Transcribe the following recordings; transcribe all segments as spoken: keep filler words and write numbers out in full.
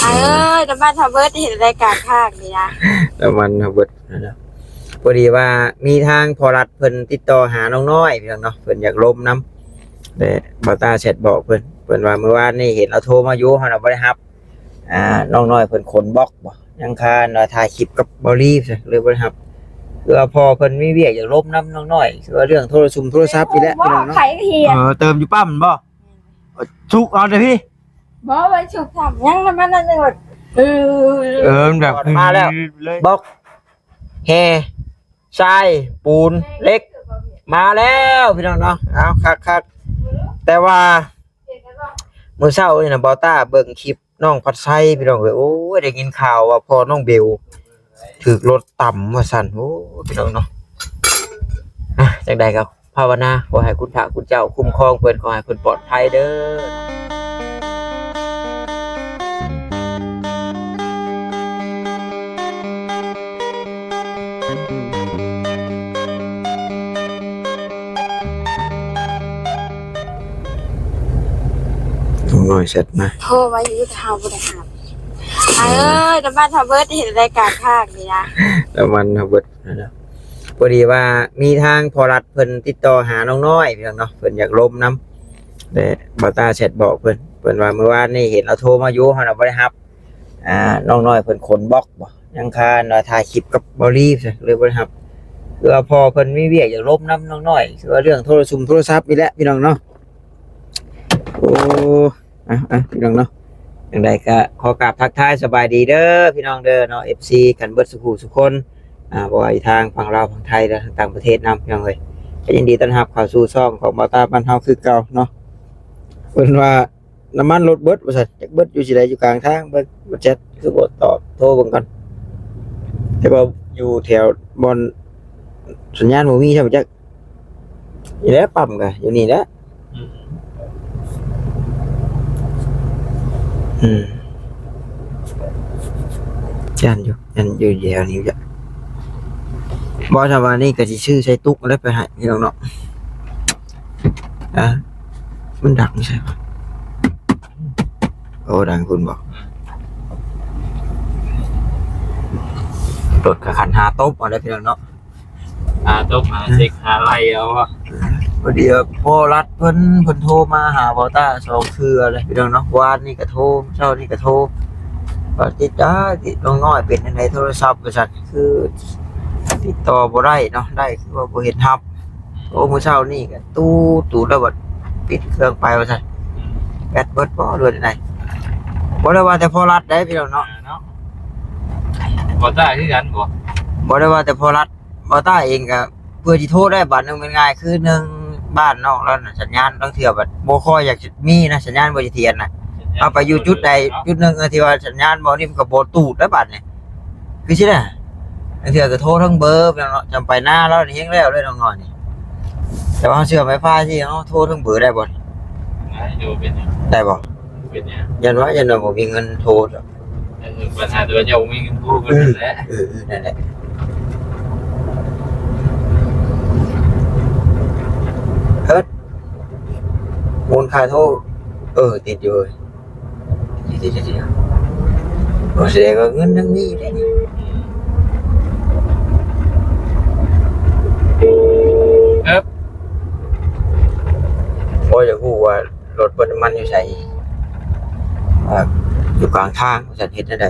เอ้ย น้ำมันเฮาเบิด เฮ็ดรายการภาคนี่นะ น้ำมันเฮาเบิดนะ พอดีว่ามีทางพ่อรัฐเพิ่นติดต่อหาน้องน้อยพี่น้องเนาะ เพิ่นอยากลมนำ แต่บ่าวต้าแชทบอกเพิ่น เพิ่นว่ามื้อวานนี่เห็นเราโทรมาอยู่ เฮาน่ะบ่ได้รับ อ่า น้องน้อยเพิ่นขนบล็อกบ่ ยังคาว่าถ่ายคลิปกับบ่าวลีซะ เลยบ่ได้รับ คือว่าพ่อเพิ่นมีเวียกอยากลมนำน้องน้อย คือว่าเรื่องโทรซุมโทรศัพท์นี่แหละพี่น้องเนาะ ไผเฮีย เออ เติมอยู่ปั๊มบ่ ชุกเอาเด้อพี่ บ่ ไว้ชุกทำ ยังน้ำมันอันหนึ่ง เออ เออ มันแบบ มาแล้ว เลย บล็อก แห่ ทราย ปูน เหล็ก มาแล้วพี่น้องเนาะ เอา คักๆ แต่ว่า มื้อเช้านี่นะ บ่าวต้าเบิ่งคลิปน้องพัดไซพี่น้องเอ้ย โอ้ย ได้ยินข่าวว่าพ่อน้องเบล ถืกรถตำว่าซั่น โอ้ย พี่น้องเนาะ อ่ะ จังใดก็ภาวนา ขอให้คุณพระคุณเจ้าคุ้มครองเพิ่น ขอให้เพิ่นปลอดภัยเด้อ น้องน้อยแชทมา โทรมาอยู่แต่เฮาบ่ได้รับ เอ้ย น้ำมันเฮาเบิด เฮ็ดรายการภาคนี่นะ น้ำมันเฮาเบิดนะ พอดีว่ามีทางพ่อรัฐเพิ่นติดต่อหาน้องน้อยพี่น้องเนาะ เพิ่นอยากลมนำ แต่บ่าวต้าแชทบอกเพิ่น เพิ่นว่ามื้อวานนี่เห็นเราโทรมาอยู่ เฮาน่ะบ่ได้รับ อ่า น้องน้อยเพิ่นขนบล็อกบ่ ยังคาว่าถ่ายคลิปกับบ่าวลีซะ เลยบ่ได้รับ คือว่าพ่อเพิ่นมีเวียกอยากลมนำน้องน้อย คือว่าเรื่องโทรซุมโทรศัพท์นี่แหละพี่น้องเนาะ โอ้ อ่ะ อ่ะ พี่น้องเนาะ จังใดก็ขอกราบทักทายสบายดีเด้อพี่น้องเด้อเนาะ เอฟซี กันเบิดสุขุสุคน อ่า บ่ว่าอยู่ทางฝั่งลาวฝั่งไทยและทางต่างประเทศนำพี่น้องเอ้ย ก็ยินดีต้อนรับเข้าสู่ช่องของบ่าวต้าบ้านเฮาคือเก่าเนาะ เพิ่นว่าน้ำมันรถเบิดว่าซั่น จักเบิดอยู่สิใดอยู่กลางทาง เบิ่งบ่แชทคือบ่ตอบ โทรเบิ่งก่อน แต่ว่าอยู่แถวบ่อนสัญญาณบ่มีใช่บ่จัก นี่แหละปั๊มก็อยู่นี่แหละ อืม อืม ย่านอยู่ ย่านอยู่แถวนี้จ้ะ บ่ ถ้าว่านี่ก็สิซื้อใส่ตุ๊กแล้วไปให้พี่น้องเนาะ อ่ะ มันดังใช่ปะ โอ้ ดังคุณบอก รถก็คันหาตบเอาแล้วพี่น้องเนาะ หาตบหาเซ็กหาไล่เอาวะ พอดีว่าพ่อรัฐเพิ่น เพิ่นโทรมาหาบ่าวต้าสองเทื่อเลยพี่น้องเนาะ วานนี่ก็โทร เช้านี่ก็โทร ว่าติดจ้า ติดน้องน้อยเป็นจั่งใดโทรศัพท์ว่าซั่น คือติดต่อบ่ได้เนาะ ได้คือว่าบ่เห็นรับ โอ้ มื้อเช้านี่ก็ตู้ ตู้แล้วบัดปิดเครื่องไปว่าซั่น แบตเบิดบ่ หรือว่าจั่งใด บ่ได้ว่าแต่พ่อรัฐได้พี่น้องเนาะ เนาะ บ่ต้าคือกันบ่ บ่ได้ว่าแต่พ่อรัฐ บ่ต้าเองก็เพื่อสิโทรได้บาดหนึ่งเป็นง่าย คือหนึ่งบ้านน้องแล้วน่ะสัญญาณลางเทื่อบัดบ่ค่อยอยากสิมีนะ สัญญาณบ่เสถียรนะ เอาไปอยู่จุดใดจุดหนึ่ง เออ ที่ว่าสัญญาณบ่นี่มันก็บ่ตูดแล้วบัดนี่ คือสินะ ลางเทื่อก็โทรทั้งเบอร์เนาะ จำไปหน้าแล้วนี่แฮงแล้วเลยน้องน้อยนี่ แต่ว่าเฮาเชื่อมไวไฟที่เฮาโทรทั้งเบอร์ได้บ่ ได้อยู่ เป็นหยัง ได้บ่ เป็นหยัง ยันว่า ยันว่าบ่มีเงินโทร เออ ปัญหาตัวเจ้ามีเงินกู้กันนั่นแหละ เออ เออ นั่นแหละ เอิ้น มูลค่าโทร เออ ติดอยู่เว้ย เดี๋ยว เดี๋ยว เดี๋ยว เดี๋ยว โอ้ แสดงว่าเงินยังมีอยู่เด้นี่ เอิบ โอ้ย อยากรู้ว่ารถเบิดน้ำมันอยู่ไส อ่า อยู่กลางทาง ว่าซั่น เฮ็ดแนวใด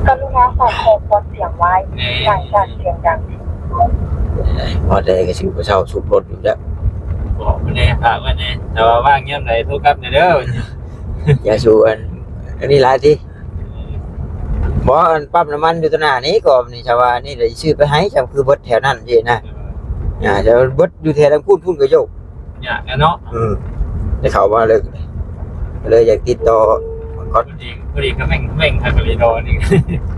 กรุณาใส่หูฟังเสียงไว้ นี่ หลังจากเสียงดัง พอได้ก็สิบ่เซาสูบรถอยู่แล้ว บอกไว้แน่ ฝากไว้แน่ แต่ว่าว่างยามใดโทรกลับแน่เด้อ อย่าสูบอัน อันนี้หลายติ บ่ อันปั๊มน้ำมันอยู่ตรงหน้านี้ก็นี่ ชาวบ้านนี่ได้ซื้อไปให้ จำคือเบิดแถวนั้นสินะ อ่า เดี๋ยวเบิดอยู่แถวนั้น พู้น พู้นก็โยก ยากนะเนาะ อืม ได้ข่าวว่าเลย เลยอยากติดต่อก่อน พอดี พอดีก็แม่ง แม่งทางกะหรี่ดอนี่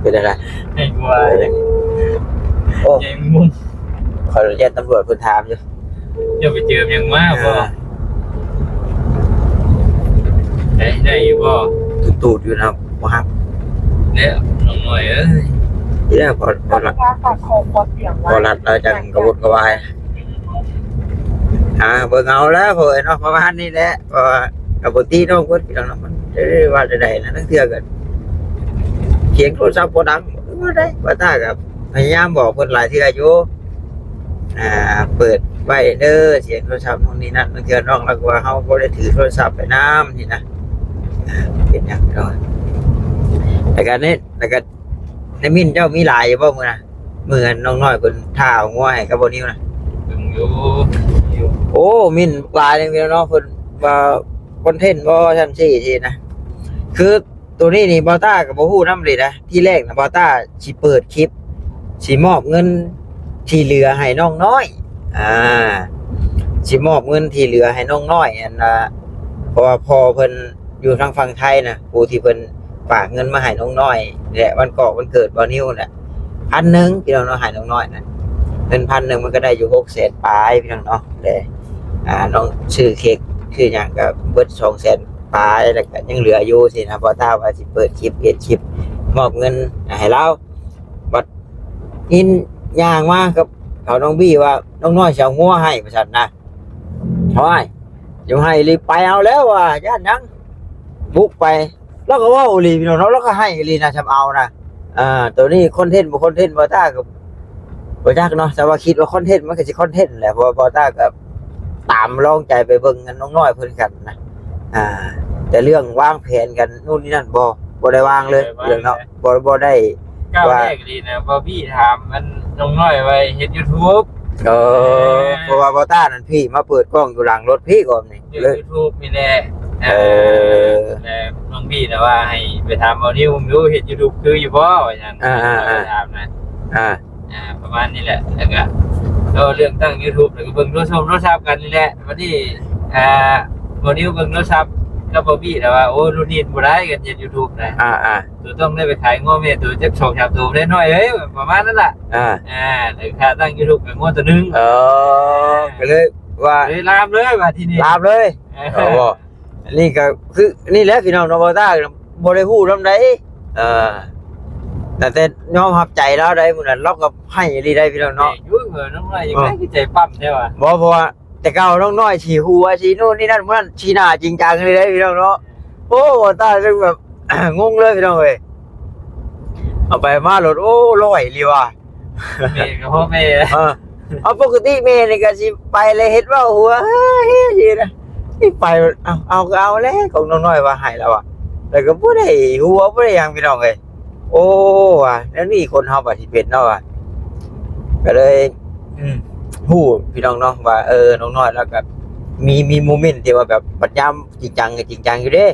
เป็นอะไร แม่งกลัว เออ โอ้ แม่งมุม ขออนุญาตตำรวจเพิ่นถามอยู่ เจ้าไปเจอแมงมาบ่ เออ ได้ ได้อยู่บ่ ตูดๆอยู่นะ บ่ฮัก เนี่ย น้องน้อยเอ้ย ทีแรกพอ พอรัด พอรัดแล้วจังกระวนกระวาย อ่า เบิ่งเอาแล้วพ่อเอ้ยเนาะ ประมาณนี้แหละ เพราะว่าก็บ่ติน้องเพิ่นพี่น้องเนาะ มันจะได้ว่าจั่งใดนะ ลางเทื่อก็เสียงโทรศัพท์บ่ดัง บ่ได้ บ่าตาก็พยายามบอกเพิ่นหลายเทื่ออยู่ อ่า เปิดไว้เด้อ เสียงโทรศัพท์นู่นนี่นั่น ลางเทื่อน้องลาวก็ว่าเฮาบ่ได้ถือโทรศัพท์ไปนำนี่นะ อ่า เป็นหยังเนาะ แล้วก็ใน แล้วก็ในมินเจ้ามีหลายอยู่บ่มื้อนะ มื้อนั้นน้องน้อยเพิ่นถ่าเอางัวให้กับบ่าวนิวนะ เบิ่งอยู่ อยู่ โอ้ มินหลายเลยพี่น้องเนาะ เพิ่นว่าคอนเทนต์บ่ซั่นซี่ซี่นะ คือตัวนี้นี่บ่าวต้าก็บ่ฮู้นำเลยนะ ทีแรกนะบ่าวต้าสิเปิดคลิป สิมอบเงินที่เหลือให้น้องน้อย อ่า สิมอบเงินที่เหลือให้น้องน้อย อันน่ะ เพราะว่าพ่อเพิ่นอยู่ทางฝั่งไทยนะ ผู้ที่เพิ่นฝากเงินมาให้น้องน้อย และวันเกาะวันเกิดบ่าวนิวน่ะ พันหนึ่ง พี่น้องเนาะ ให้น้องน้อยนะ เงินพันหนึ่งมันก็ได้อยู่หกแสนปลายพี่น้องเนาะ แต่ อ่า น้องซื้อเค้ก ซื้อหยังก็เบิดสองแสนปลาย แล้วก็ยังเหลืออยู่สินะ บ่าวต้าว่าสิเปิดคลิป เฮ็ดคลิปมอบเงินให้ลาว บัดอินย่างมากับเขาน้องบี้ว่า "น้องน้อยสิเอางัวให้" ว่าซั่นนะ "โอ้ย สิให้อีหลี ไปเอาแล้ว" ว่า "ย่านหยัง บุกไป" ลาวก็เว้าอีหลีพี่น้องเนาะ ลาวก็ให้อีหลีนะ ซำเอานะ อ่า ตัวนี้คอนเทนต์บ่คอนเทนต์ บ่าวต้าก็บ่จักเนาะ แต่ว่าคิดว่าคอนเทนต์มันก็สิคอนเทนต์แหละ เพราะว่าบ่าวต้าก็ตามลองใจไปเบิ่งกันน้องน้อยเพิ่นกันนะ อ่า แต่เรื่องวางแผนกันนู่นนี่นั่นบ่ บ่ได้วางเลย บ่ได้วาง เรื่องเนาะ เลย บ่ บ่ได้ ก้าว ว่า แรกอีหลีนะ บ่าวบี้ถามมันน้องน้อยว่าเฮ็ดยูทูบ เออ เออ เพราะว่าบ่าวต้านั่นพี่มาเปิดกล้องอยู่หลังรถพี่ก่อนนี่ เรื่อง เลย ยูทูบนี่แหละ เออ แต่น้องบี้นะว่าให้ไปถามบ่าวนิวดู เฮ็ดยูทูบคืออยู่บ่ ว่าซั่น อ่าๆๆ ไปถามนะ อ่า อ่า ประมาณนี้แหละ แล้วก็ ก็เรื่องตั้งยูทูบ แล้วก็เบิ่งโทรศัพท์ โทรศัพท์กันนี่แหละ วันนี้ อ่า บ่าวนิวเบิ่งโทรศัพท์กับบ่าวบี้ แต่ว่า โอ้ รุ่นนี้บ่ได้กันเฮ็ดยูทูบนะ อ่าๆ ตัวต้องได้ไปขายงัวแม่ตัวจักสองสามตัวได้น้อยเอ้ย ประมาณนั้นล่ะ อ่า อ่า แต่ค่าตั้งยูทูบกับงัวตัวหนึ่ง เออ ก็เลยว่า เลยลามเลยว่าทีนี้ ลามเลย เออ เอาบ่ อันนี้ก็คือ นี่แหละพี่น้องเนาะ บ่าวต้าบ่ได้ฮู้นำใด เออ แต่ แต่ยอมรับใจลาวได้มื้อนั้น ลาวก็ให้อีหลีได้พี่น้องเนาะ แม่นอยู่ เออ น้องน้อยยังไง เออ คือใจปั๊มแท้ว่ะ บ่ เพราะว่าแต่เก่าน้องน้อยสิฮู้ว่าสินู่นนี่นั่น มื้อนั้นสิหน้าจริงจังเลยได้พี่น้องเนาะ โอ้ บ่าวต้าจั่งแบบ งงเลยพี่น้องเอ้ย เอาไปมาโลด โอ้ ร้อยอีหลีว่ะ แม่ก็พ่อแม่ เออ เอาปกติแม่นี่ก็สิไปเลยเฮ็ดเว้าหัว เฮ้ย สินะ นี่ไป เอา เอาก็เอาแล้ว ของน้องน้อยว่าให้แล้วอะ แล้วก็บ่ได้หัวบ่ได้หยังพี่น้องเอ้ย โอ้ ว่ะ แล้วนี่คนเฮาบัดสิเป็นเนาะว่ะ ก็เลย อืม ฮู้พี่น้องเนาะว่า เออ น้องน้อยแล้วก็มี มีโมเมนต์ที่ว่าแบบบัดยามจริงจังก็จริงจังอยู่เด้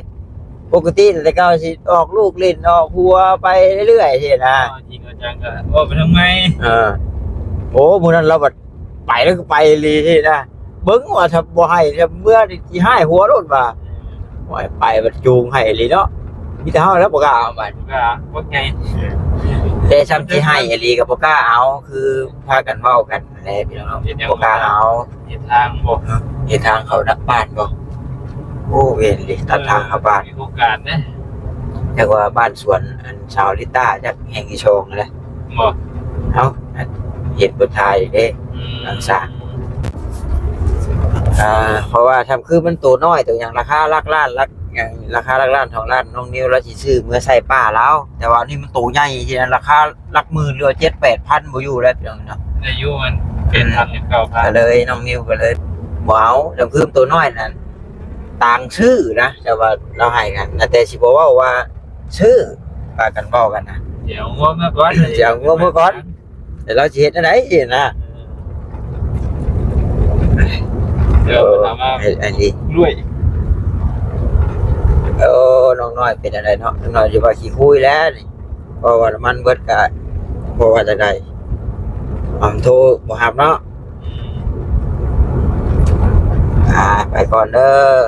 ปกติแต่เก่าสิออกลูกเล่นออกหัวไปเรื่อยๆ ซี้นะ เอาจริงเอาจังก็ว่าไปทางไหน เออ โอ้ มื้อนั้นลาวบัดไปแล้วก็ไปอีหลีซี้นะ เบิ่งว่าถ้าบ่ให้ ถ้าเมื่อนี่สิให้หัวโลดว่า โอ้ย ไปบัดจูงให้อีหลีเนาะ มีแต่เฮาแล้วบ่กล้าเอาบัด บ่กล้า บ่ไง แต่ซ้ำสิให้อีหลีก็บ่กล้าเอา คือพากันเว้ากันนั่นแหละพี่น้อง เฮ็ดหยัง บ่กล้าเอา เฮ็ดทางบ่ เฮ็ดทางเข้าหลังบ้านบ่ โอ้ เวรเลย ตัดทางเข้าบ้าน มีโอกาสนะ จักว่าบ้านสวนอันสาวลิต้า จักแห่งที่สองนั่นแหละ บ่ เอ้า เห็นเพิ่นถ่ายเด้ อืม หลังสร้าง อ่า เพราะว่าทำคือมันตัวน้อยตัวหยัง ราคาหลักล้าน หลักหยัง ราคาหลักล้านสองล้าน น้องนิวลาวสิซื้อเมือใส่ป้าลาว แต่ว่านี่มันตัวใหญ่ที่นั่น ราคาหลักหมื่นหรือว่าเจ็ดแปดพันบ่อยู่แล้วพี่น้องเนาะ อายุมันเป็นพันหรือเก้าพัน ก็เลยน้องนิวก็เลยบ่เอา แล้วคือตัวน้อยนั่น ต่างซื้อนะ แต่ว่าลาวให้กัน แต่สิบ่เว้าว่าซื้อ พากันเว้ากันนะ เดี๋ยวงัวเมื่อก่อน เดี๋ยวงัวเมื่อก่อน แต่ลาวสิเฮ็ดจั่งใดนะ เดี๋ยวถามว่า เออ ไอ้ ไอ้นี่ รวย เออ น้องน้อยเป็นจั่งใดเนาะ น้องน้อยอยู่ว่าขี้คุยแล้วนี่ เพราะว่าน้ำมันเบิดก็ เพราะว่าจั่งใด อ่า โทรบ่รับเนาะ อืม อ่า ไปก่อนเด้อ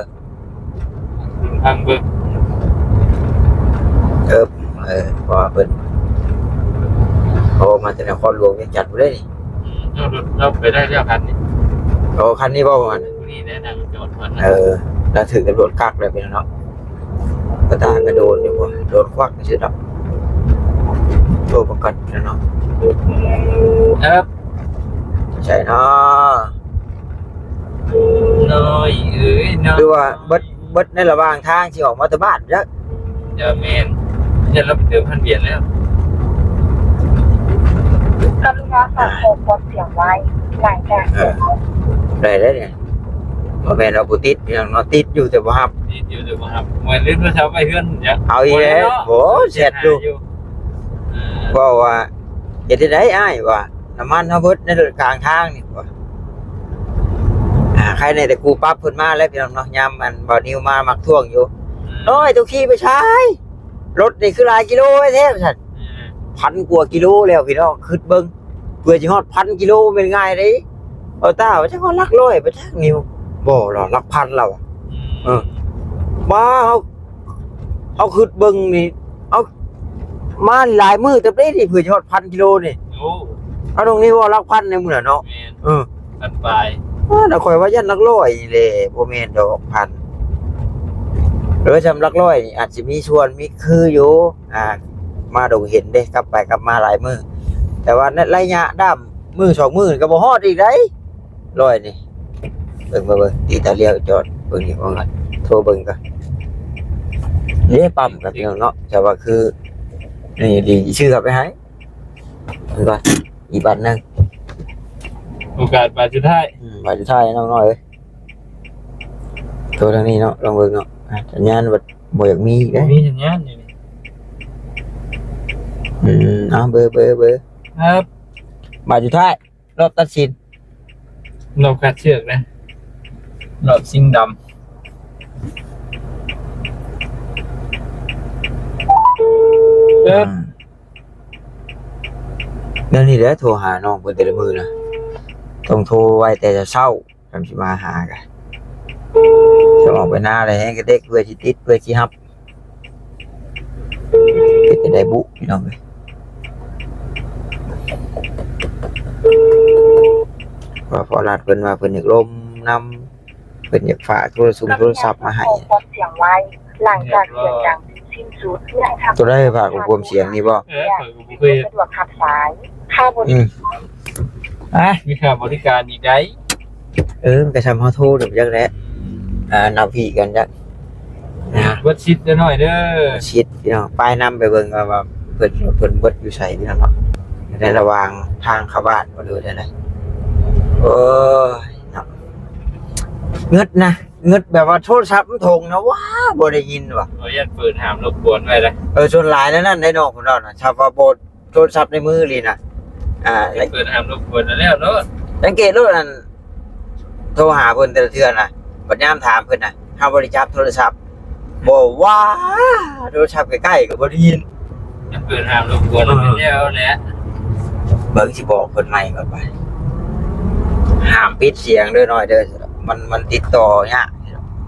ฟังเบิ่ง เออ เออ เพราะว่าเพิ่น โอ้ มาแต่นครหลวงเวียงจันทน์พุ้นเด้นี่ อืม เอารถเราไปได้แล้วคันนี้ โอ้ คันนี้บ่ประมาณ นี่แนะนำจอดก่อนนะ เออ แล้วถือตำรวจกักเลยพี่น้องเนาะ ก็ตากระโดนอยู่บ่ โดนควักซื่อดอก โทรมาก่อนพี่น้องเนาะ ครับ ใช่เนาะ น้อยเอ้ยน้อย หรือว่าเบิด เบิดในระหว่างทางสิออกมาแต่บ้านจัก จะแม่น เนี่ยเราไปเติมพันเวียนแล้ว กรุณาฝากข้อความเสียงไว้ หลังจาก เออ ได้แล้วเนี่ย บ่แม่นเอาผู้ติดพี่น้องเนาะ ติดอยู่แต่บ่ฮับ ติดอยู่แต่บ่ฮับ เหมือนลืมโทรศัพท์ไว้เฮือนเนี่ย เอาอีกแล้ว บ่ได้เนาะ โอ้ แชทอยู่ เออ เว้าว่า เฮ็ดจั่งใดอ้ายว่า น้ำมันเฮาเบิดในกลางทางนี่ว่า อ่า ใครในแต่กูปั๊บเพิ่นมาแล้วพี่น้องเนาะ ยามมันบ่าวนิวมามักท่วงอยู่ อืม น้อย ตัวขี่ไปใช้ รถนี่คือหลายกิโลไว้แท้ว่าซั่น อืม พันกว่ากิโลแล้วพี่น้อง คิดเบิ่ง เพื่อสิฮอดพันกิโลแม่นง่ายเด้ บ่าวต้าว่าจักฮอดหลักร้อย บ่จักนิว บ่หรอก หลักพันแล้วอะ อืม เออ ว่าเฮา เฮาคิดเบิ่งนี่ เฮามาหลายมื้อเติบเด้นี่ เพื่อสิฮอดพันกิโลนี่ โอ้ เอาตรงนี้ว่าหลักพันในมื้อน่ะเนาะ แม่น เออ พันปลาย เออ น่ะข้อยว่ายันหลักร้อยนี่แหละ บ่แม่นดอกพัน หรือว่าซำหลักร้อยนี่อาจสิมีส่วนมีคืออยู่ อ่า มาดงเห็นเด้ กลับไปกลับมาหลายมื้อ แต่ว่าในระยะด้ามมื้อสองมื้อนี่ก็บ่ฮอดอีกได๋ ร้อยนี่ เบิ่ง เบิ่ง เบิ่ง ตีตาเลี้ยวจอด เบิ่งนี่ เบิ่งก่อน โทรเบิ่งก่อน เด้ ปั๊มกับพี่น้องเนาะ แต่ว่าคือ นี่ ดี ชื่อเขาไปให้ เบิ่งก่อน อีกบาทหนึ่ง โอกาสบาทสุดท้าย อืม บาทสุดท้ายน้องน้อยเอ้ย โทรทางนี้เนาะ ลองเบิ่งเนาะ อ่ะ สัญญาณบ่ บ่อยากมีเด้ มีสัญญาณอยู่นี่ อืม เอา เบอร์ เบอร์ เบอร์ ครับ บาทสุดท้าย รอบตัดสิน รอบคัดเลือกนะ รอบชิงดำ เอิบ อืม เดี๋ยวนี้แหละโทรหาน้องเพิ่นแต่ละมื้อนะ ต้องโทรไว้แต่เช้า คำสิมาหากะ จะออกไปหน้าอะไรแฮงกะเด็กเพื่อสิติดเพื่อสิฮับ เป็นจั่งใดบุพี่น้องเอ้ย ว่าพอรัดเพิ่นว่าเพิ่นอยากลมนำ เพิ่นอยากฝากโทรศัพท์ โทรศัพท์มาให้ ข้อความเสียงไว้ หลังจากเสียงดังสิ้นสุด ตัวใดฝากข้อความเสียงนี่บ่ เออ ข้อยก็บ่เคย สะดวกรับสาย ค่าบริ อืม อ่ะ มีค่าบริการอีกได๋ เออ มันก็ซำเฮาโทรดอกจักแหละ อ่า นับพี่กันจักนะ เบิดสิทธิ์เด้อน้อยเด้อ เบิดสิทธิ์พี่น้อง ไปนำไปเบิ่งว่า ว่าเพิ่น เพิ่นเบิดอยู่ไสพี่น้องเนาะ ในระหว่างทางเข้าบ้านบ่รู้ได้ได๋ โอ้ย เนาะ งึดนะ งึดแบบว่าโทรศัพท์มันถงนะ ว้า บ่ได้ยินว่ะ ขออนุญาตเปิดห้ามรบกวนไว้นะ เออ ส่วนหลายแล้วนั่นได้น้องผมเนาะ ถ้าว่าบ่ โทรศัพท์ในมือเลยนะ อ่า เปิดห้ามรบกวนแล้วเนาะ สังเกตโลดอัน โทรหาเพิ่นแต่ละเทื่อนะ บัดยามถามเพิ่นนะ เฮาบ่ได้จับโทรศัพท์ บอกว่า โทรศัพท์ใกล้ๆก็บ่ได้ยิน มันเปิดห้ามรบกวนแล้วแหละ เบิ่งสิบอกเพิ่นใหม่ก่อนไป ห้ามปิดเสียงเด้อน้อยเด้อ มัน มันติดต่อยาก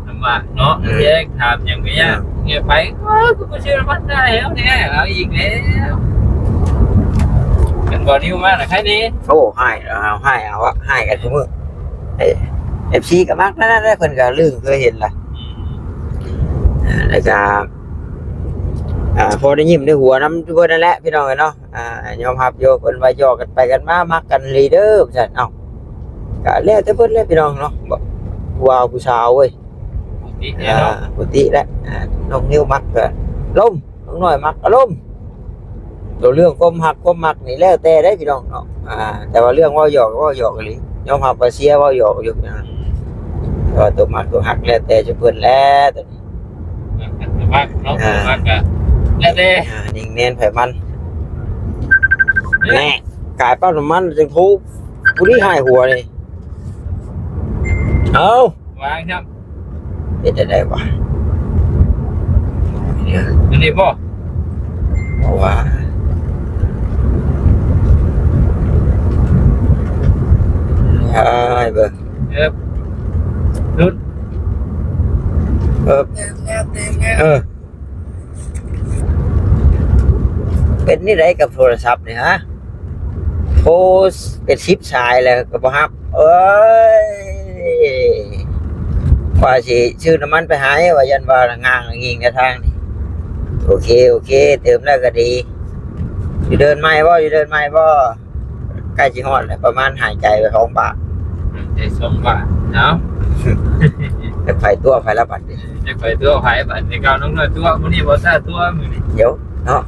ลำบากเนาะ อืม แยกถามหยังก็ยาก อืม เงียบไป เออ กูบ่เชื่อมันได้แล้วเนี่ย เอาอีกแล้ว เป็นบ่าวนิวมาน่ะ ใครดี โอ้ ให้ เอา ให้ เอาอะ ให้กันทุกมื้อ เอ้ย เอฟซี ก็มักนั่นแหละ เพิ่นก็ลืมเคยเห็นล่ะ อืม อ่า แล้วก็ อ่า พอได้ยิ้มได้หัวนำเพิ่นนั่นแหละ พี่น้องเอ้ยเนาะ อ่า ยอมรับอยู่ เพิ่นว่าหยอกกันไปกันมา มักกันอีหลีเด้อ ว่าซั่น เอ้า ก็แล้วแต่เพิ่นแหละพี่น้องเนาะ บ่ ผู้บ่าวผู้สาวเว้ย ปกติแหละเนาะ อ่า ปกติแหละ อ่า น้องนิวมักก็ลม น้องน้อยมักก็ลม ตัวเรื่องความฮักความมักนี่แล้วแต่เด้อพี่น้องเนาะ อ่า แต่ว่าเรื่องเว้าหยอกก็เว้าหยอกอีหลี ยอมรับว่าเชียร์เว้าหยอกอยู่นะ แต่ว่าตัวมักตัวฮักแล้วแต่จะเพิ่นแหละ มักเนาะ อ่า มักก็แล้วแต่ อ่า นิ่งแม่นไผมัน แน่ กายปั๊มน้ำมันจึงทุบ ผู้นี้หายหัวนี่ เอ้า วางครับ เป็นจั่งใด๋วะ เนี่ย อันนี้บ่ เพราะว่า อ้ายเบิ่ง เอิบ หลุด เอิบ เออ เป็นนี่ไดกับโทรศัพท์นี่ฮะ โทรเป็นสิบสายแล้วก็บ่ฮับ เอ้ย ว่าสิซื้อน้ำมันไปให้ ว่ายันว่าง่างงิงในทางนี่ โอเค โอเค เติมแล้วก็ดี อยู่เดินใหม่บ่ อยู่เดินใหม่บ่ ใกล้สิฮอดแล้ว ประมาณหายใจไปสองบาท หายใจสองบาท เอา จักไผตัวไผละบัดนี้ จักไผตัวไผบัดนี้ เก่าน้องน้อยตัว มื้อนี้บ่ซ่าตัว มื้อนี้ เดี๋ยวเนาะ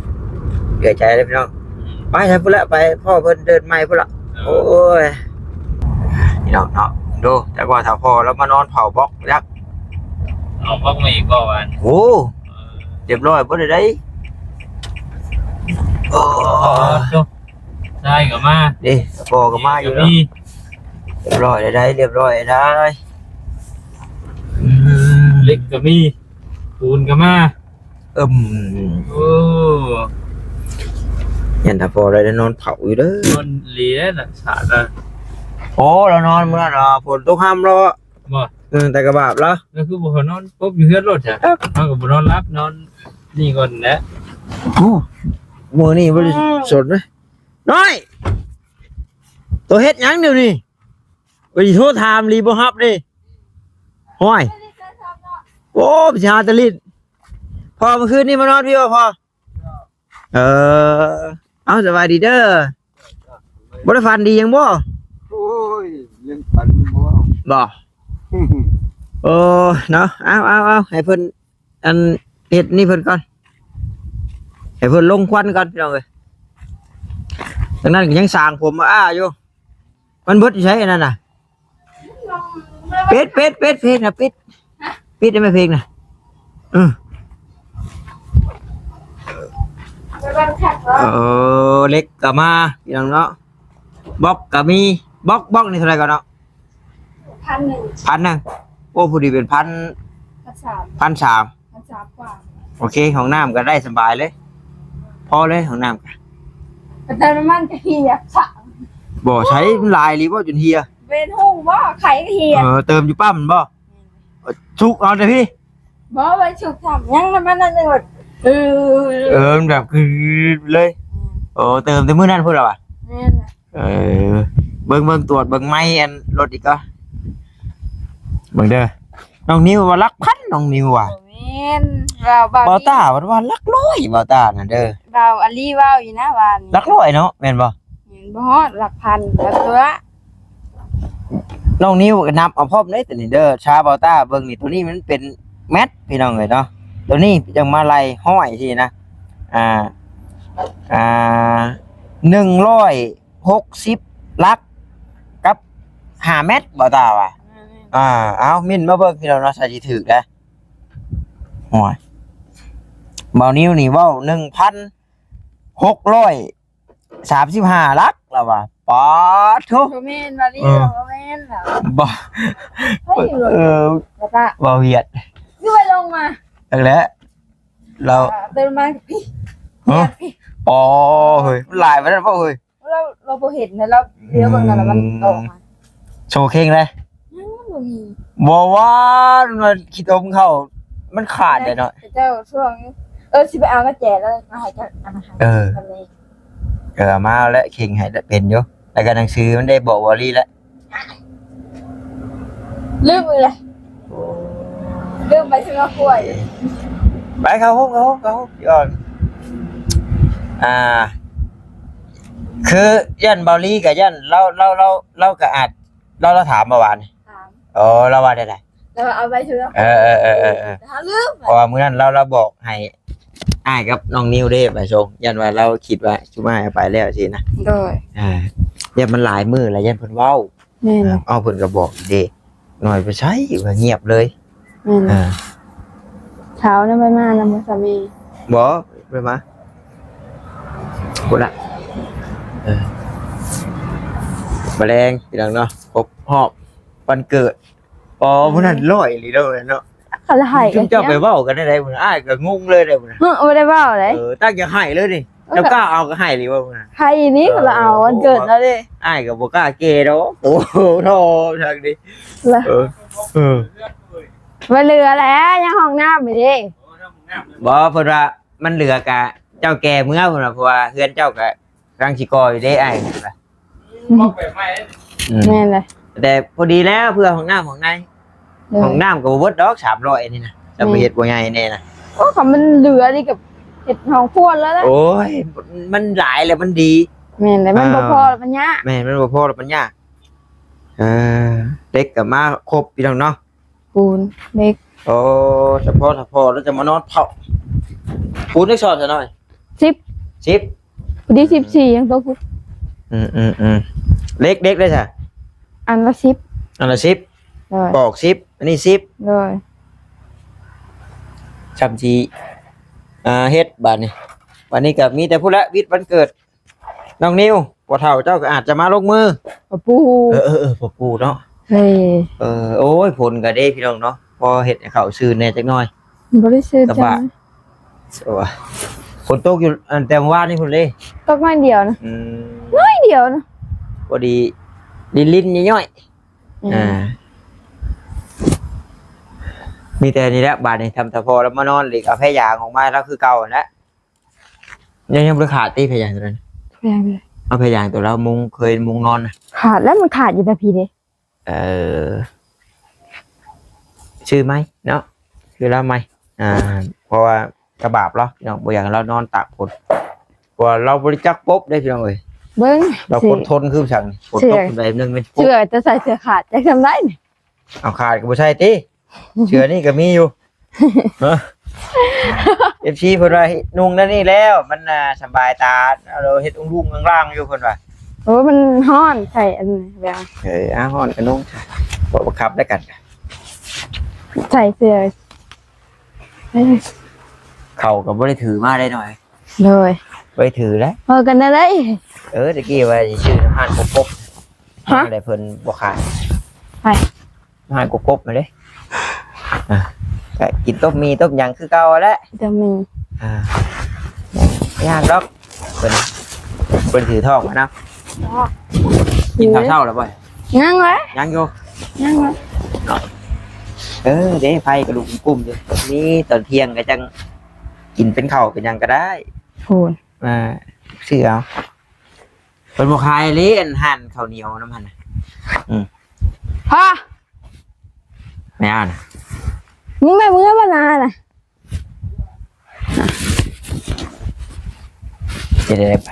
เหลือใจเลยพี่น้อง อืม ไปซะพุ้นละ ไปพ้อเพิ่นเดินใหม่พุ้นละ เออ โอ้ย พี่น้องเนาะ ดู จักว่าถ้าพ้อแล้วมานอนเผาบล็อกยักษ์ เอาบล็อกมาอีกบ่วะ โอ้ เออ เรียบร้อยบ่ได้ได๋ โอ้ โอ้ ทรายก็มา นี่ พ้อก็มาอยู่เนาะ มี เรียบร้อยได้ เรียบร้อยได้ อืม เหล็กก็มี ปูนก็มา เอิ่ม โอ้ ยันถ้าพ้อได้นอนเผาอยู่เด้อ นอนหลีแล้วน่ะ สาดแล้ว โอ้ เรานอนมื้อนั้นน่ะ ฝนตกห้ำแล้วอะ บ่ เออ แต่กะบาปแล้ว ก็คือบ่นอนปบอยู่เฮือนโลดจ้ะ ครับ เฮาก็บ่นอนหลับ นอนนี่ก่อนแหละ โอ้ มื้อนี้บ่ได้ อืม สนเลย น้อย ตัวเฮ็ดหยังเดี๋ยวนี้ ไปโทรถามลีบ่ฮับนี่ ห้อย โอ้ ไปหาแตะลิด พ้อเมื่อคืนนี้มานอนพี้บ่พ้อ เออ เอาสบายดีเด้อ บ่ได้ฝันดีหยังบ่ โอ้ย ยังฝันอยู่บ่ บ่ โอ้ เนาะ เอา เอา เอา ให้เพิ่น อัน เฮ็ดนี่เพิ่นก่อน ให้เพิ่นลงควันก่อนพี่น้องเอ้ย ทางนั้นก็ยังสางผมอ้าอยู่ มันเบิดอยู่ไสอันนั้นน่ะ ปิด ปิด ปิดเพลงน่ะ ปิด ปิดได้ไหมเพลงน่ะ เออ เออ เหล็กก็มา พี่น้องเนาะ บล็อกก็มี บล็อก บล็อกนี่เท่าไหร่ก่อนเนาะ พันหนึ่ง พันหนึ่ง โอ้ พอดีเป็นพัน พันสาม พันสาม พันสามกว่า โอเค ห้องน้ำก็ได้สบายเลย พอเลยห้องน้ำก็ ไปเติมน้ำมันก็เหียสะ บ่ใช้หลายหรือว่าจนเหีย เป็นห้องบ่ ไข่ก็เหีย เออ เติมอยู่ปั๊มบ่ ชุกเอาเด้อพี่ บ่ ไปชุกทำยังน้ำมันนั่นเลย เออ เออ มันแบบคือเลย อืม โอ้ เติมแต่มื้อนั้นพุ้นละวะ แม่นน่ะ เออ เบิ่ง เบิ่ง ตรวจเบิ่งไม้อันรถอีกก็ เบิ่งเด้อ น้องนิวว่าหลักพัน น้องนิวว่ะ บ่แม่น บ่าว บ่าว บ่าวต้าว่าหลักร้อย บ่าวต้าน่ะเด้อ บ่าวอาลีเว้าอยู่นะว่านี่ หลักร้อยเนาะ แม่นบ่ แม่น บ่ฮอดหลักพัน แล้วตัว น้องนิวก็นับเอาพร้อมเด้อตัวนี้เด้อ ชาบ่าวต้าเบิ่งนี่ ตัวนี้มันเป็นแมตช์พี่น้องเอ้ยเนาะ ตัวนี้ยังมาไล่ห้อยทีนะ อ่า อ่า หนึ่งร้อย หกสิบหลัก กับห้าแมตช์บ่าวต้าว่ะ อืม อ่า เอา มินมาเบิ่งพี่น้องเนาะ ถ้าสิถืกนะ โอ้ย บ่าวนิวนี่เว้า หนึ่งพันหกร้อยสามสิบห้าหลัก แล้วว่ะ ป๊าดโธ่ บ่แม่น บ่าวนิว เออ บ่แม่นแล้ว บ่ เฮ้ย เออ บ่าวต้า บ่าวเวียด คือไปลงมา จักแหละ เรา อ่า เติมน้ำมันพี่ ฮะ พี่ อ๋อ เฮ้ย มันหลายไปแล้วเปล่าเฮ้ย เรา เราบ่เห็นนะ เราเลี้ยวเบิ่งนั่นแล้วมันออกมา โชว์เข่งเลย ยังบ่มี บ่ว่ามันขี้ตมเข้า มันขาดเลยเนาะ เจ้าช่วง เออ สิไปเอากระแจแล้วมาให้เจ้า เอามาให้ เออ ทำไม เออ เอามาแล้วเข่งให้แล้วเป็นอยู่ แล้วก็หนังสือมันได้บอกวอลลี่แล้ว ลืมเลย ลืมไปซื้อข้าวกล้วย ไปเข้าห้อง เข้าห้อง เข้าห้องก่อน อ่า คือย้านเบาลีกับย้านเรา เรา เรา เราก็อาจ เรา เราถามเมื่อวานนี่ ถาม อ๋อ เราว่าได้ได แล้วเอาไปซื้อข้าวกล้วย เออ เออ เออ เออ เออ แต่เขาลืม เพราะว่ามื้อนั้นเรา เราบอกให้อ้ายกับน้องนิวเด้ไปส่ง ย้านว่าเราคิดว่าซุมอ้ายเอาไปแล้วสินะ โดย อ่า ย้านมันหลายมื้อแล้ว ย้านเพิ่นเว้า แม่น เออ เอาเพิ่นก็บอกเด้ น้อยไปใช้ว่าเงียบเลย แม่น อ่า เช้านั้นไปมานำสามี บ่ ไปมา พุ้นละ เออ มื้อแลงพี่น้องเนาะ ครบรอบวันเกิด อ๋อ มื้อนั้นร้อยอีหลีเด้อเนาะ เขาละให้ ซุมเจ้าไปเว้ากันได้ไดมื้อนั้น อ้ายก็งงเลยเด้มื้อนั้น เฮ้อ บ่ได้เว้าเลย เออ ตั้งใจให้เลยนี่ เออ เจ้ากล้าเอาก็ให้หรือว่ามื้อนั้น ให้นี่ เออ เขาละเอาวันเกิดแล้วเด้ อ้ายก็บ่กล้าแก่ดอก โอ้โห ทอทางนี้ ละ เออ เออ บ่เหลือแล้ว ยังห้องน้ำอยู่เด้ บ่ เพิ่นว่ามันเหลือกะเจ้าแก่เมือเพิ่นว่า เพราะว่าเฮือนเจ้ากะกำลังสิก่ออยู่เด้อ้าย อืม อืม แม่นเลย แต่พอดีแล้วเพื่อห้องน้ำห้องใน โดย ห้องน้ำก็บ่เบิดดอกสามร้อยนี่นะ จะไปเฮ็ดบ่ใหญ่แน่นะ โอ้ คันมันเหลือนี่ก็เฮ็ดห้องครัวแล้วล่ะ โอ้ย มันหลายแล้วมันดี แม่นเลย มันบ่ อ่า พอแล้วมันยาก แม่น มันบ่พอแล้วมันยาก เออ เหล็กก็มาครบพี่น้องเนาะ ปูน เหล็ก โอ้ เฉพาะ เฉพาะแล้วจะมานอนเผา ปูนได้สอบซะหน่อย สิบ สิบ พอดี สิบสี่ ยังตกอยู่ อืม อืม อืม เหล็ก เหล็กได้ซะ อันละ สิบ อันละ สิบ โดย ปอก สิบ อันนี้ สิบ โดย ช่ำจี อ่า เฮ็ดบาดนี้ วันนี้ก็มีแต่ผู้ละวิทย์วันเกิด น้องนิว พ่อเฒ่าเจ้าก็อาจจะมาลงมือ พ่อปู่ เออ เออ เออ พ่อปู่เนาะ เฮ้ย เออ โอ้ย ฝนก็เด้พี่น้องเนาะ พอเฮ็ดให้เขาซื่นแหน่จักหน่อย บ่ได้ซื่น กระบะ จัง โอ้ย ฝนตกอยู่ อัน แต่เมื่อวานนี่พุ่นเด้ ตกน้อยเดียวนะ อืม น้อยเดียวนะ พอดี ลินๆ ย่อยๆ อืม อ่า มีแต่นี่แหละ บาดนี้ทำแต่พอแล้วมานอนหลีกเอาแพรยางออกมาแล้วคือเก่าหั่นแหละ ยัง ยังบ่ได้ขาดติแพรยางตัวนั้น แพรยางเลย เอาแพรยางตัวแล้วมุงเคยมุงนอนนะ ขาดแล้ว มันขาดอยู่แต่พีเด้ เออ ชื่อไหมเนาะ ชื่อแล้วไหม อ่า เพราะว่ากระบาบเราเนาะ บ่อยากให้เรานอนตากฝน เพราะว่าเราบ่ได้จักปบได้พี่น้องเอ้ย เบิ่ง เรา สิ คนทนคือสั่ง ฝนตก เสื้อ แบบนึงเป็นปบ เสื้อจะใส่เสื้อขาดจะทำได้นี่ เอาขาดก็บ่ใช่ติ เสื้อนี่ก็มีอยู่ ฮะ เอฟซี เพิ่นว่านุ่งนั่นนี่แล้ว มันน่ะสบายตา เราเฮ็ดอุ้งๆล่างๆอยู่เพิ่นว่า โอ้ มันฮ้อน ใส่อันแบบ เออ อ้าว ฮ้อนก็นุ่ง บ่บังคับแล้วกัน ใส่เสื้อ เอ้ย เขาก็บ่ได้ถือมาได้หน่อย โดย บ่ได้ถือแล้ว พอกันได้เลย เออ ตะกี้ว่าสิซื้อน้ำมันกบๆ ฮะ อะไรเพิ่นบ่ขาย ไป น้ำมันกบๆมาเด้ อ่ะ ก็กินต้มมีต้มหยังคือเก่าแหละ ต้มมี อ่า ยากดอก เพิ่น เพิ่นถือทองมาเนาะ อ๋อ กินข้าวเช้าแล้วบ่ ยังเลย ยังอยู่ ยังเลย เนาะ เออ เด้ ไฟก็ลุกกุ้มอยู่ มีตอนเที่ยงก็จังกินเป็นข้าวเป็นหยังก็ได้ โหน อ่า ซื้อเอา เพิ่นบ่ขายเลย อันหั่นข้าวเหนียวนำหั่นน่ะ อืม พ่อ แม่น มึงได้มื้อบ่ล่ะน่ะ จะได้ไป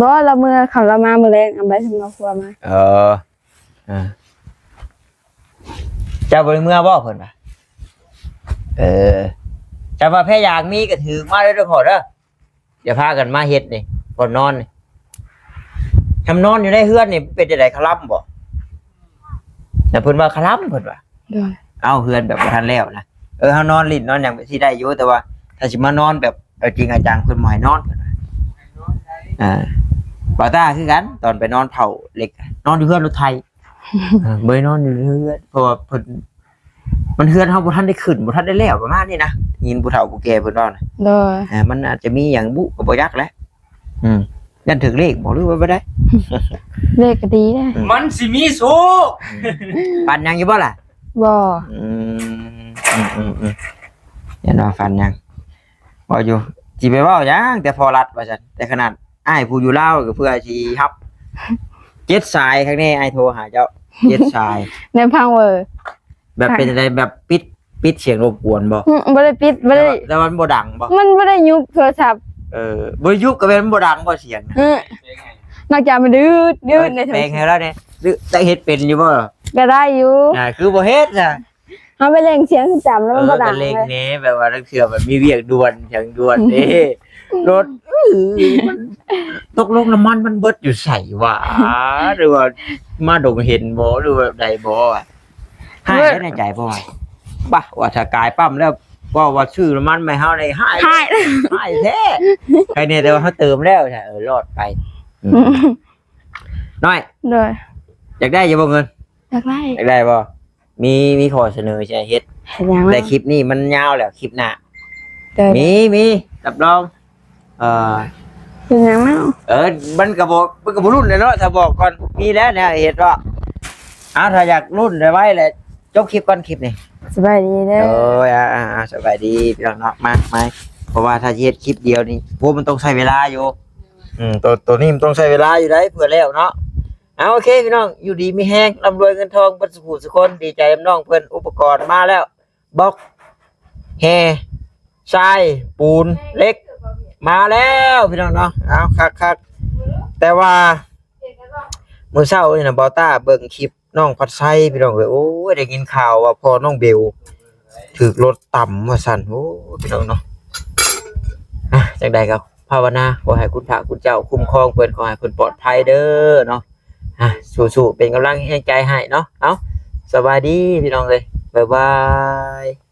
บ่ เรามื้อ เขาเรามามื้อแลง เอาไปสำหรับครัวมา เออ อ่า เจ้าบ่ได้เมือบ่เพิ่นว่า เออ เจ้าว่าแพรยางมีก็ถือมาเลยเด้อพ่อเด้อ อย่าพากันมาเฮ็ดนี่ ก่อนนอนนี่ ทำนอนอยู่ในเฮือนนี่เป็นจั่งใด คลำบ่ แล้วเพิ่นว่าคลำเพิ่นว่า โดย เอ้า เฮือนแบบบ่ทันแล้วนะ เออ เฮานอนลิ้นนอนหยังสิได้อยู่ แต่ว่าถ้าสิมานอนแบบเอาจริงเอาจังเพิ่นบ่ให้นอนเพิ่นว่า อ่า บ่าวต้าคือกัน ตอนไปนอนเผาเหล็ก นอนอยู่เฮือนรถไถ เออ บ่ได้นอนอยู่เฮือน เพราะว่าเพิ่น มันเฮือนเฮาบ่ทันได้ขึ้น บ่ทันได้แล้ว ประมาณนี้นะ ยินผู้เฒ่าผู้แก่เพิ่นเว้านะ โดย อ่า มันอาจจะมีหยังบุก็บ่จักแหละ อืม ย่านถืกเลขบ่ หรือว่าบ่ได้ เลขก็ดีนะ อืม มันสิมีโชค อืม ฝันหยังอยู่บ่ล่ะ บ่ อืม อืม อืม อืม ย่านว่าฝันหยัง เว้าอยู่ สิไปเว้าหยัง แต่พอรัดว่าซั่น แต่ขนาดอ้ายผู้อยู่ลาวก็เพื่อสิรับ เจ็ดสายครั้งนี้ อ้ายโทรหาเจ้า เจ็ดสาย ในพังเวอร์ แบบเป็นอะไร แบบปิด ปิดเสียงรบกวนบ่ อืม บ่ได้ปิด บ่ได้ แต่ว่า แต่ว่ามันบ่ดังบ่ มันบ่ได้ยุบโทรศัพท์ เออ บ่ได้ยุบก็แม่นมันบ่ดังบ่เสียงนะ อืม นอกจากมันดืด ดืดในโทรศัพท์ แปลงให้เราเนี่ย หรือจะเฮ็ดเป็นอยู่บ่ ก็ได้อยู่ อ่า คือบ่เฮ็ดน่ะ เฮาไปเร่งเสียงจำแล้วมันบ่ดัง เออ ก็เร่ง เลย แหน่ แบบว่าลางเทื่อมันมีเวียกด่วน เสียงด่วนเด้ รถ อื้อ มัน ตกลงน้ำมันมันเบิดอยู่ไสวะ หรือว่ามาดมเห็นบ่ หรือว่าใดบ่อะ หาย เว้ย ได้ในใจพ่อ บ่า ว่าถ้ากายปั๊มแล้ว ว่า ว่าซื้อน้ำมันใหม่เฮาได้หาย หาย หายแท้ ใครเนี่ย แต่ว่าเฮาเติมแล้ว เออ รอดไป อืม น้อย โดย อยากได้อยู่บ่เงิน อยากได้ อยากได้บ่ มี มีข้อเสนอจะเฮ็ด เฮ็ดหยัง แต่คลิปนี้มันยาวแล้ว คลิปหน้า โดย มี มี รับรอง เอ่อ เป็นหยังเนาะ เออ มันก็บ่ มันก็บ่รุ่นเลยเนาะ ถ้าบอกก่อน มีแล้วเนี่ย เฮ็ดเนาะ เอา ถ้าอยากรุ่นไวๆแหละ จบคลิปก่อน คลิปนี้ สบายดีเด้อ โอ้ย อ่า อ่า อ่า สบายดีพี่น้องเนาะ มา มา เพราะว่าถ้าสิเฮ็ดคลิปเดียวนี่ โอ้ มันต้องใช้เวลาอยู่ อืม ตัว ตัวนี้มันต้องใช้เวลาอยู่ได้ เพื่อแล้วเนาะ เอา โอเคพี่น้อง อยู่ดีมีแฮง ร่ำรวยเงินทอง เบิดสุขุสุคน ดีใจนำน้องเพิ่น อุปกรณ์มาแล้ว บล็อก แฮ ทราย ปูน เหล็ก มาแล้วพี่น้องเนาะ เอา คักๆ แต่ว่า มื้อเช้านี่นะ บ่าวต้าเบิ่งคลิป น้องพัดไซพี่น้องเอ้ย โอ้ย ได้ยินข่าวว่าพ่อน้องเบลถืกรถต่ำว่าซั่น โอ้ย พี่น้องเนาะ อ่ะ จังใดก็ภาวนาขอให้คุณพระคุณเจ้าคุ้มครองเพิ่น ขอให้เพิ่นปลอดภัยเด้อเนาะ อ่ะ สู้ๆ เป็นกำลังแรงใจให้เนาะ เอา สบายดีพี่น้องเอ้ย บ๊ายบาย